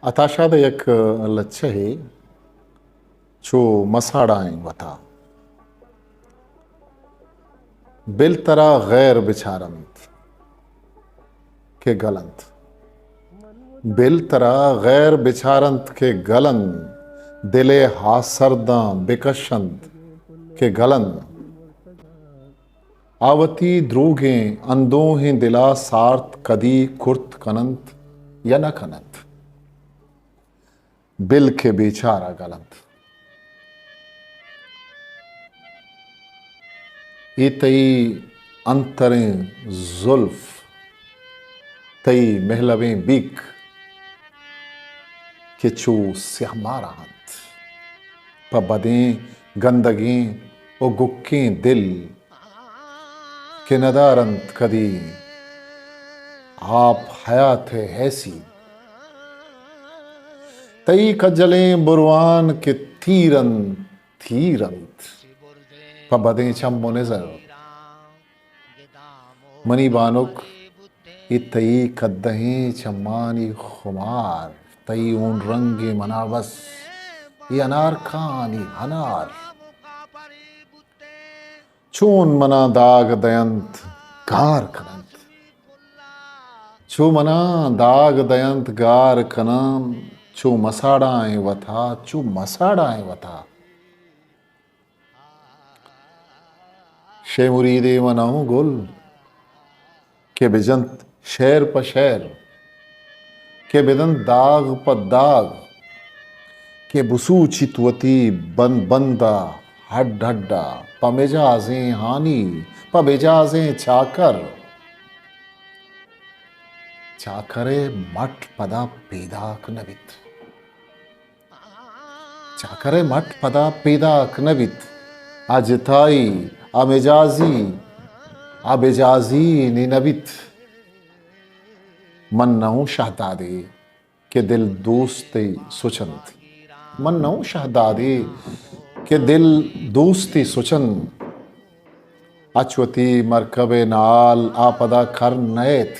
عطا شاد ءِ یک لچہ ئے چو مساڑائیں وتا۔ بل ترا غیر بچارنت کہ گل انت۔ بل ترا غیر بچارنت کہ گل انت۔ دل ءِ ہاسرداں بکشنت کہ گل انت۔ آ وتی دروگیں اندوہیں دل ءَ سارت کدی کرت کن انت یا نہ کن انت۔ بل کہ بیچارہ گل انت۔ اے تئی انتریں زلف، تئی مہلبیں بیک کہ چو سیاہ مارا انت، پہ بدیں گندگیں و گکیں دل کہ ندارنت کدی آپ حیات ءِ حیثیت۔ تئی کجلیں بروان کہ تیر انت، تیر انت پہ بدیں چم و نظر۔ منی بانک، اے تئی کدہیں چمانی خمار، تئی ہون رنگیں منابس، اے انارکانی انار۔ چون منا داگ دینت، گار کننت۔ چو منا داگ دینت، گار کننت۔ چو مساڑائیں وتا، چو مساڑائیں وتا۔ شے مریدے من ہوں گل کہ بجنت شعر پہ شعر، کہ بدنت داغ پہ داغ، کہ بسوچیت وتی بند بند ءَ، ہڈ ہڈ ءَ، پہ مجازیں ہانی، پہ مجازیں چاکر۔ چاکر ءِ مٹ پدا پیداک نہ بیت۔ چاکر ءِ مٹ پدا پیداک نہ بیت۔ آ جتائی، آ مجازی، آ بجازی نی نہ بیت۔ من نہ اوں شہدادے کہ دل دوستی سچنت۔ من نہ اوں شہدادے کہ دل دوستی سچنت۔ اچ وتی مرکب ءِ نال آ پدا کر نئیت۔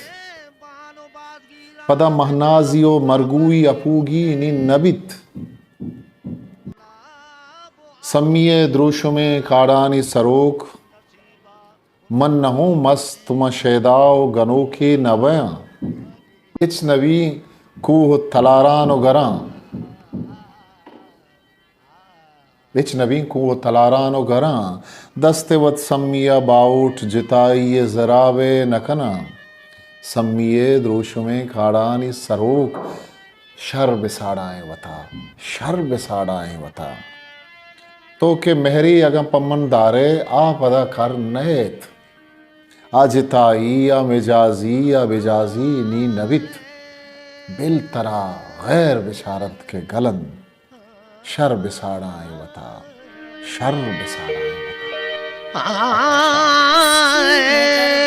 پدا مہنازی و مرگوئی اپوگی نی نہ بیت۔ سمی ءِ دروشمیں کاڑانی سروک، من نہ اوں مست، من شیدا و گنوکے نہ بیاں۔ ہچ نبی کوہ و تلاران و گراں۔ ہچ نبیں کوہ و تلاران و گراں، دست ءِ وت سمی ءَ باہوٹ جتائی ءِ زراب ءَ نہ کناں۔ سمی ءِ دروشمیں کاڑانی سروک، شر بساڑائیں وتا، شر بساڑائیں وتا۔ تو کہ مہرے اگاں پہ من دارئے، آ پدا کر نئیت۔ آ جتائی، آ مجازی، آ بجازی نی نہ بیت۔ بل ترا غیر بچارنت کہ گل انت۔ شر بساڑائیں وتا، شر بساڑائیں وتا۔